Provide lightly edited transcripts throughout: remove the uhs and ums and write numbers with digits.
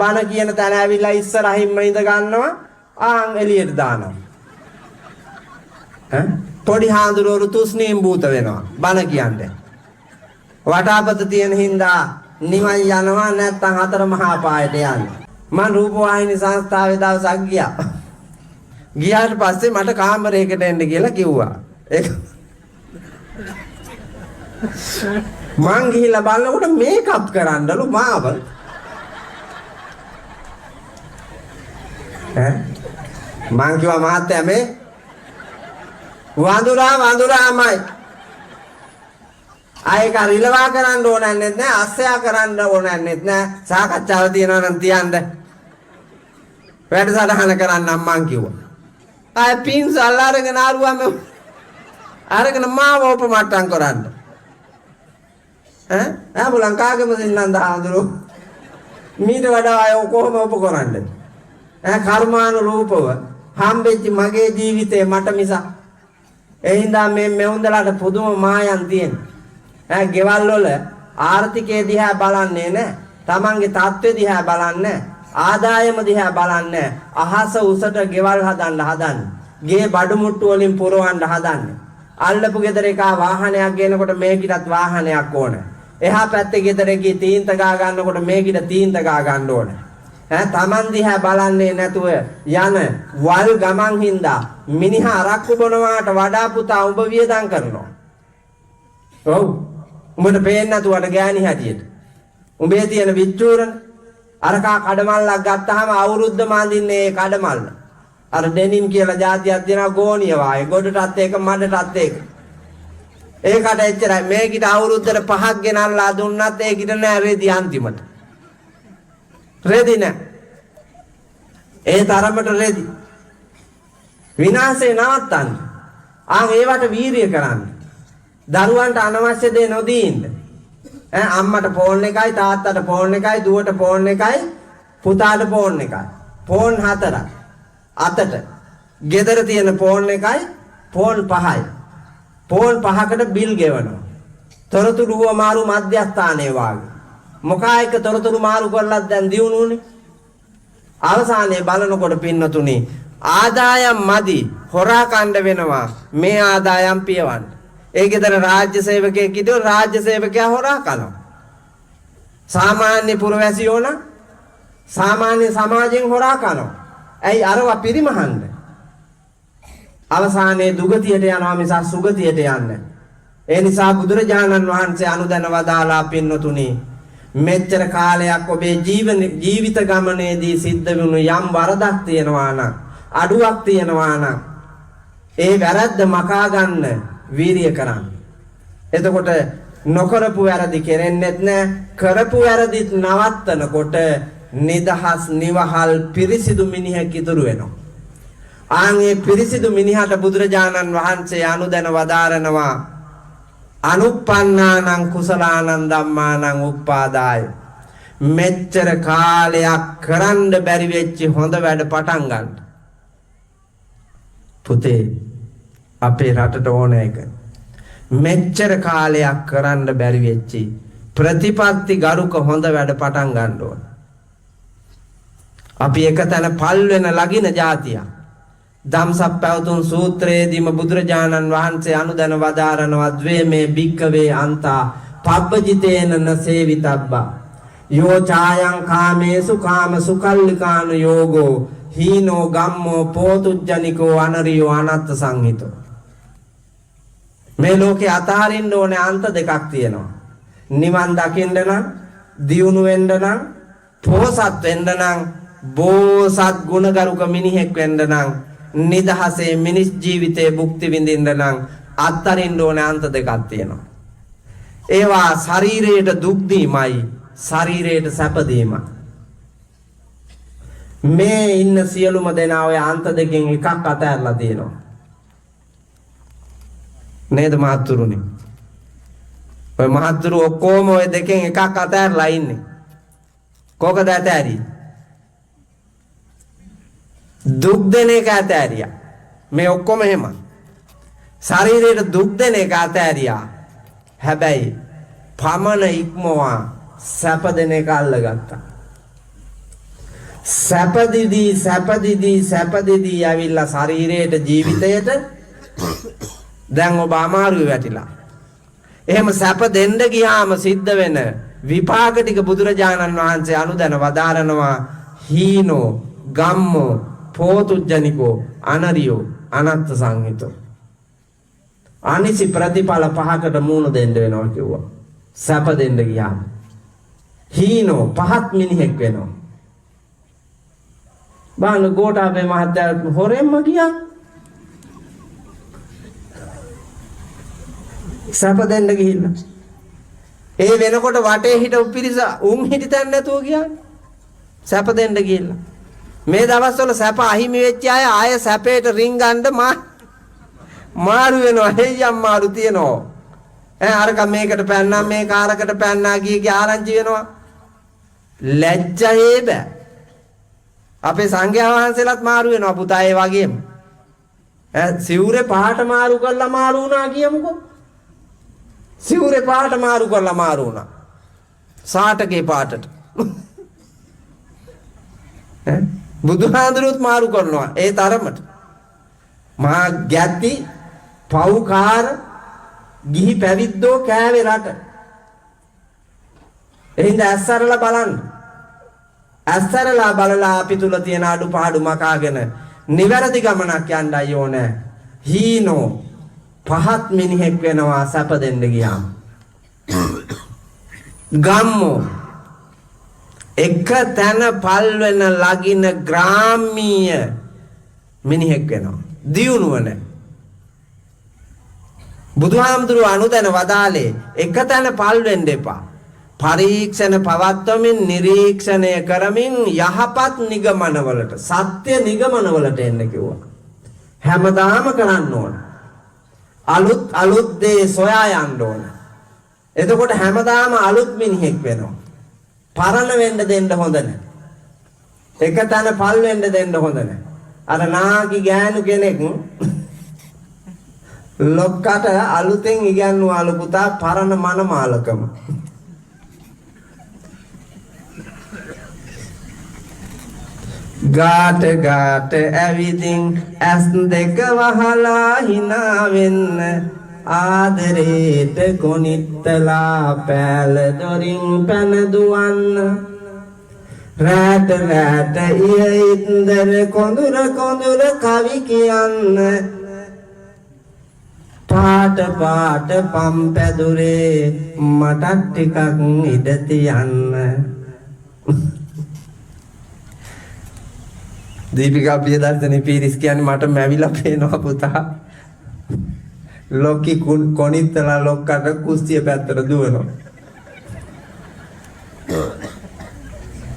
බණ කියන තැන ඇවිල්ලා ඉස්සරහින්ම ඉඳ ගන්නවා, ආන් එළියට දානවා. ඈ පොඩි හාමුදුරුවෝ තුස්නීම් භූත වෙනවා බණ කියන්නේ. වටාපත තියෙන හින්දා නිවන් යනවා, නැත්තම් හතර මහා පායට යන්නේ. මං රූපවාහිනී සංස්ථාවේ දවසක් ගියා. ගියාට පස්සේ මට කාමරයකට එන්න කියලා කිව්වා. ඒක මං ගිහිල්ලා බලනකොට මේකප් කරන්නලු මාව. ඈ මං කිව්වා මහත්තයා මේ වඳුරා වඳුරාමයි. ආයෙක රිලවා කරන්න ඕන නැන්නෙත් නෑ, අස්සයා කරන්න ඕන නැන්නෙත් නෑ. සාකච්ඡාව තියනවා නම් තියන්න. වැඩසටහන කරන්නම් මං කිව්වා. ආයෙ පින්සල් අරගෙන ආරුවම අරගෙන මාව උපමට්ටම් කරන්න. ඈ ඈ ලංකාගම සින්නන්ද හාමුදුරුවෝ මීට වඩා අය කොහොම උප කරන්නද? ඈ කර්මානුරූපව හම්බෙච්ච මගේ ජීවිතේ මට මිසක්. ඒ හින්දා මේ මෙවුන්දලට පුදුම මායන් තියෙන. ඈ ගෙවල් වල ආර්ථිකය දිහා බලන්නේ නෑ. තමන්ගේ තත්ත්වය දිහා බලන්නේ නෑ. ආදායම දිහා බලන්නේ නෑ. අහස උසට ගෙවල් හදන්න හදන්නේ. ගේ බඩු මුට්ටු වලින් පුරවන්න හදන්නේ. අල්ලපු ගෙදර එකා වාහනයක් ගේනකොට මේකිටත් වාහනයක් ඕන. එහා පැත්තේ ගෙදර එකේ තීන්ත ගා ගන්නකොට මේකිට තීන්ත ගා ගන්න ඕන. ඈ තමන් දිහා බලන්නේ නැතුව යන වල් ගමන් හින්දා මිනිහා අරක්කු බොනවාට වඩා පුතා උඹ වියදම් කරනවා. ඔව්. උඹට පේන්නේ නැතුවට ගෑණි හැටියට. උඹේ තියෙන විච්චූරණ අරකා කඩමල්ලක් ගත්තාම අවුරුද්දම අඳින්නේ ඒ කඩමල්ල. අර ඩෙනිම් කියලා ජාතියක් දෙනවා ගෝණිය වාගේ. ගොඩටත් ඒක මඩටත් ඒක. ඒකට එච්චරයි. මේකිට අවුරුද්දට පහක් ගෙනල්ලා දුන්නත් ඒකිට නෑ රෙදි අන්තිමට. රෙදි නෑ. ඒ තරමට රෙදි. විනාශේ නවත්තන්න. ආන් ඒවට වීරිය කරන්න. දරුවන්ට අනවශ්‍ය දේ නොදී ඉන්න. ඈ අම්මට ෆෝන් එකයි, තාත්තට ෆෝන් එකයි, දුවට ෆෝන් එකයි, පුතාට ෆෝන් එකයි. ෆෝන් හතරක්. අතට. ගෙදර තියෙන ෆෝන් එකයි ෆෝන් පහයි. ෆෝන් පහකට බිල් ගෙවනවා. තොරතුරු හුවමාරු මධ්‍යස්ථානයේ වාගේ. මොකා එක තොරතුරු මාරු කරලත් දැන් දියුණුවනේ. අවසානයේ බලනකොට පින්නතුනි ආදායම් මදි, හොරා කණ්ඩ වෙනවා මේ ආදායම් පියවන්න. ඒ ගෙදර රාජ්‍ය සේවකයෙක් හිටියොත් රාජ්‍ය සේවකයා හොරා කනවා. සාමාන්‍ය පුරවැසියෝ නම් සාමාන්‍ය සමාජයෙන් හොරා කනවා. ඇයි අරවා පිරිමහන්න? අවසානයේ දුගතියට යනවා මිසක් සුගතියට යන්නේ. ඒ නිසා බුදුරජාණන් වහන්සේ අනුදැන වදාලා පින්නතුනි, මෙච්චර කාලයක් ඔබේ ජීවිත ගමනේදී සිද්ධ වුණු යම් වරදක් තියෙනවා නම්, අඩුවක් තියෙනවා නම්, ඒ වැරද්ද මකා ගන්න වීරිය කරන්න. එතකොට නොකරපු වැරදි කෙරෙන්නෙත් නෑ, කරපු වැරදිත් නවත්තනකොට නිදහස් නිවහල් පිරිසිදු මිනිහෙක් ඉතුරු වෙනවා. ආන් ඒ පිරිසිදු මිනිහට බුදුරජාණන් වහන්සේ අනුදැන වදාරනවා අනුප්පන්නානං කුසලානං ධම්මානං උප්පාදාය. මෙච්චර කාලයක් කරන්න බැරි වෙච්ච හොඳ වැඩ පටන් ගන්න. පුතේ අපේ රටට ඕන එක. මෙච්චර කාලයක් කරන්න බැරි වෙච්ච ප්‍රතිපත්ති ගරුක හොඳ වැඩ පටන් ගන්න ඕන. අපි එක තැන පල් වෙන ලගින ජාතියක්. ධම්සප් පැවතුම් සූත්‍රයේදීම බුදුරජාණන් වහන්සේ අනුදැන වදාරනවා ද්වේමේ භික්කවේ අන්තා පබ්බජිතේන න සේවිතබ්බා යෝ ඡායං කාමේසු කාම සුකල්ලිකානු යෝගෝ හීනෝ ගම්මෝ පෝතුජ්ජනිකෝ අනරියෝ අනත්ත සංහිතෝ. මේ ලෝකේ අතහරින්න ඕනේ අන්ත දෙකක් තියෙනවා. නිවන් දකින්න නම්, දියුණු වෙන්න නම්, පෝසත් වෙන්න නම්, බෝසත් ගුණගරුක මිනිහෙක් වෙන්න නම්, නිදහසේ මිනිස් ජීවිතේ භුක්ති විඳින්න නම් අත්තරින්න ඕනේ අන්ත දෙකක් තියෙනවා. ඒවා ශරීරයට දුක් දීමයි, ශරීරයට සැප දීමයි. මේ ඉන්න සියලුම දෙනා ඔය අන්ත දෙකෙන් එකක් අතහැරලා තියෙනවා. නේද මහත්තුරුනි? ඔය මහත්තුරු ඔක්කොම ඔය දෙකෙන් එකක් අතහැරලා ඉන්නේ. කෝකද අතහැරියේ? දුක් දෙන එක අතහැරියා. මේ ඔක්කොම එහෙම. ශරීරයට දුක් දෙන එක අතහැරියා. හැබැයි පමණ ඉක්මවා සැප දෙන එක අල්ලගත්තා. සැප දිදී සැප දිදී සැප දිදී ඇවිල්ලා ශරීරයට ජීවිතයට දැන් ඔබ අමාරුවේ වැටිලා. එහෙම සැප දෙන්න ගියාම සිද්ධ වෙන විපාක ටික බුදුරජාණන් වහන්සේ අනුදැන වදාරනවා. හීනෝ ගම්මෝ පෝතුජ්ජනිකෝ අනරියෝ අනත්ත සංහිතෝ. අනිසි ප්‍රතිඵල පහකට මූණ දෙන්න වෙනවා කිව්වා. සැප දෙන්න ගියාම. හීනෝ පහත් මිනිහෙක් වෙනවා. බලන්න ගෝඨාභය මහත්තයා හොරෙන්ම ගියා. සැප දෙන්න ගිහිල්ලා. ඒ වෙනකොට වටේ හිටපු පිරිස උන් හිටි තැන නැතුව ගියානේ. සැප දෙන්න ගිහිල්ලා. මේ දවස්වල සැප අහිමි වෙච්ච අය ආය සැපේට රින්ගන්න මාරු වෙනවා. හේයම් මාරු තියනවා. ඈ අරක මේකට පැන්නා මේක අරකට පැන්නා කිය කිය ආරංචි වෙනවා. ලැජ්ජා බෑ. අපේ සංඝයා වහන්සේලාත් මාරු වෙනවා පුතා ඒ වගේම. ඈ සිවුරේ පාට මාරු කරලා මාරු වුණා කියමුකෝ. සිවුරේ පාට මාරු කරලා මාරු වුණා. සාටකේ පාටට. ඈ බුදුහාඳුරුත් මාරු කරනවා ඒ තරමට. මහා ගැති පව්කාර ගිහි පැවිද්දෝ කෑවේ රට. එහෙනම් ඇස්සරලා බලන්න. ඇස්සරලා බලලා අපි තුල තියෙන අඩුපාඩු මකාගෙන නිවැරදි ගමනක් යන්නයි ඕනේ. හීනෝ පහත් මිනිහෙක් වෙනවා සැප දෙන්න ගියාම. ගම්මෝ එක තැන පල් වෙන ලගින ග්‍රාමීය මිනිහෙක් වෙනවා. දියුණුව නැහැ. බුදුහාමුදුරුවෝ අනුදැන වදාලේ එක තැන පල් වෙන්න එපා. පරීක්ෂණ පවත්වමින් නිරීක්ෂණය කරමින් යහපත් නිගමනවලට සත්‍ය නිගමනවලට එන්න කිව්වා. හැමදාම කරන්න ඕන. අලුත් අලුත් දේ සොයා යන්න ඕන. එතකොට හැමදාම අලුත් මිනිහෙක් වෙනවා. පරණ වෙන්න දෙන්න හොඳ නැහැ. එක තැන පල් වෙන්න දෙන්න හොඳ නැහැ. අර නාකි ගෑනු කෙනෙක් ලොක්කට අලුතෙන් ඉගන්වලු පුතා පරණ මනමාලකම. ගාට ගාට ඇවිදින් ඇස් දෙක වහලා hina වෙන්න ආදරේට කොනිත්තලා පෑල දොරින් පැන දුවන්න රැට රැට ඉය ඉන්දර කොඳුර කොඳුර කවි කියන්න පාට පාට පම් පැදුරේ මටත් ටිකක් ඉඩ තියන්න. දීපිකා ප්‍රියදර්ශනී පීරිස් කියන්නේ මට මැවිලා පේනවා පුතා. ලොක්කි කොනිත්තලා ලොක්කට කුස්සිය පැත්තට දුවනවා.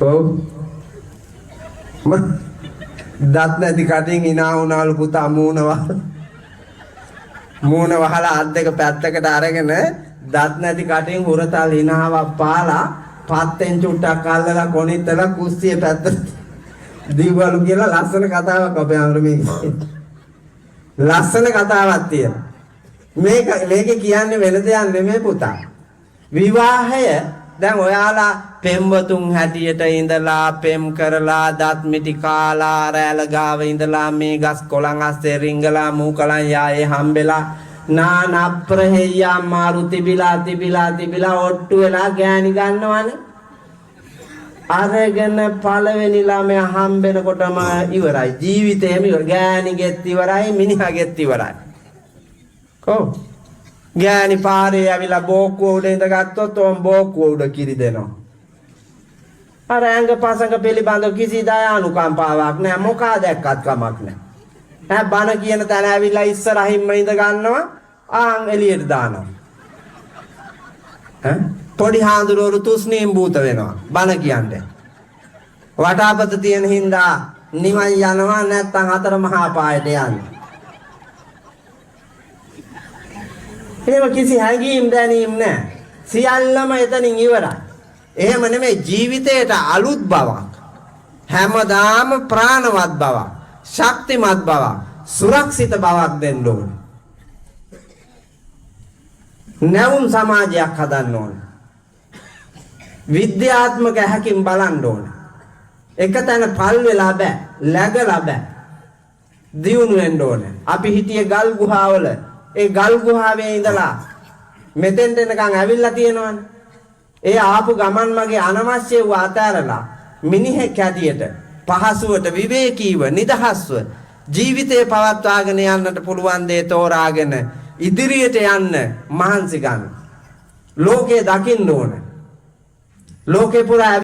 ඔව්. දත් නැති කටින් hina වුණාලු පුතා මූණ වහලා. මූණ වහලා අත් දෙක පැත්තකට අරගෙන දත් නැති කටින් හුරතල් හිනාවක් පාලා පත්තෙන් චුට්ටක් අල්ලලා කොනිත්තලා කුස්සිය පැත්තට දීවලු කියලා ලස්සන කතාවක් අපේ අමර මේ. ලස්සන කතාවක් තියෙනවා. මේක මේකේ කියන්නේ වෙන දෙයක් නෙමෙයි පුතා. විවාහය දැන් ඔයාලා පෙම්වතුන් හැටියට ඉඳලා පෙම් කරලා දත් මිටි කාලා රැළ ගාව ඉඳලා මේ ගස් කොළන් අස්සේ රිංගලා මූ කලන් යායේ හම්බෙලා නාන අප්‍රහෙය අමාරු තිබිලා තිබිලා තිබිලා ඔට්ටු වෙලා ගෑණි ගන්නවනේ. අරගෙන පළවෙනි ළමයා හම්බෙනකොටම ඉවරයි. ජීවිතේම ඉවරයි. ගෑණිගෙත් ඉවරයි මිනිහාගෙත් ඉවරයි. කො ගෑණි පාරේ ඇවිල්ලා බෝක්කුව උඩ ඉඳගත්තොත් ඕම් බෝක්කුව උඩ කිරි දෙනවා. අර ඇඟ පසඟ පිළිබඳව කිසි දයානුකම්පාවක් නෑ. මොකා දැක්කත් කමක් නෑ. ඈ බන කියන තැන ඇවිල්ලා ඉස්සරහින්ම ඉඳ ගන්නවා. ආන් එළියට දානවා. ඈ පොඩි හාමුදුරුවෝ තුස්නීම් භූත වෙනවා බන කියන්නේ. වටාපත තියෙන හින්දා නිවන් යනවා නැත්තම් හතර මහා පායට යන්නේ. එහෙම කිසි හැඟීම් දැනීම් නෑ. සියල්ලම එතනින් ඉවරයි. එහෙම නෙමෙයි ජීවිතේට අලුත් බවක්. හැමදාම ප්‍රාණවත් බවක්, ශක්තිමත් බවක්, සුරක්ෂිත බවක් දෙන්න ඕනේ. නැවුම් සමාජයක් හදන්න ඕනේ. විද්‍යාත්මක ඇහැකින් බලන්න ඕනේ. එක තැන පල් වෙලා බෑ, läගලා බෑ. දියුණු වෙන්න ඕනේ. අපි හිටියේ ගල් ගුහාවල. ඒ ගල් ගුහාවේ ඉඳලා මෙතෙන්ට එනකන් ඇවිල්ලා තියෙනවනේ. ඒ ආපු ගමන් මගේ අනවශ්‍ය වූ අතෑරලා මිනිහෙක් හැටියට පහසුවට විවේකීව නිදහස්ව ජීවිතය පවත්වාගෙන යන්නට පුළුවන් දේ තෝරාගෙන ඉදිරියට යන්න මහන්සි ගන්න. ලෝකය දකින්න ඕන. ලෝකේ පුරා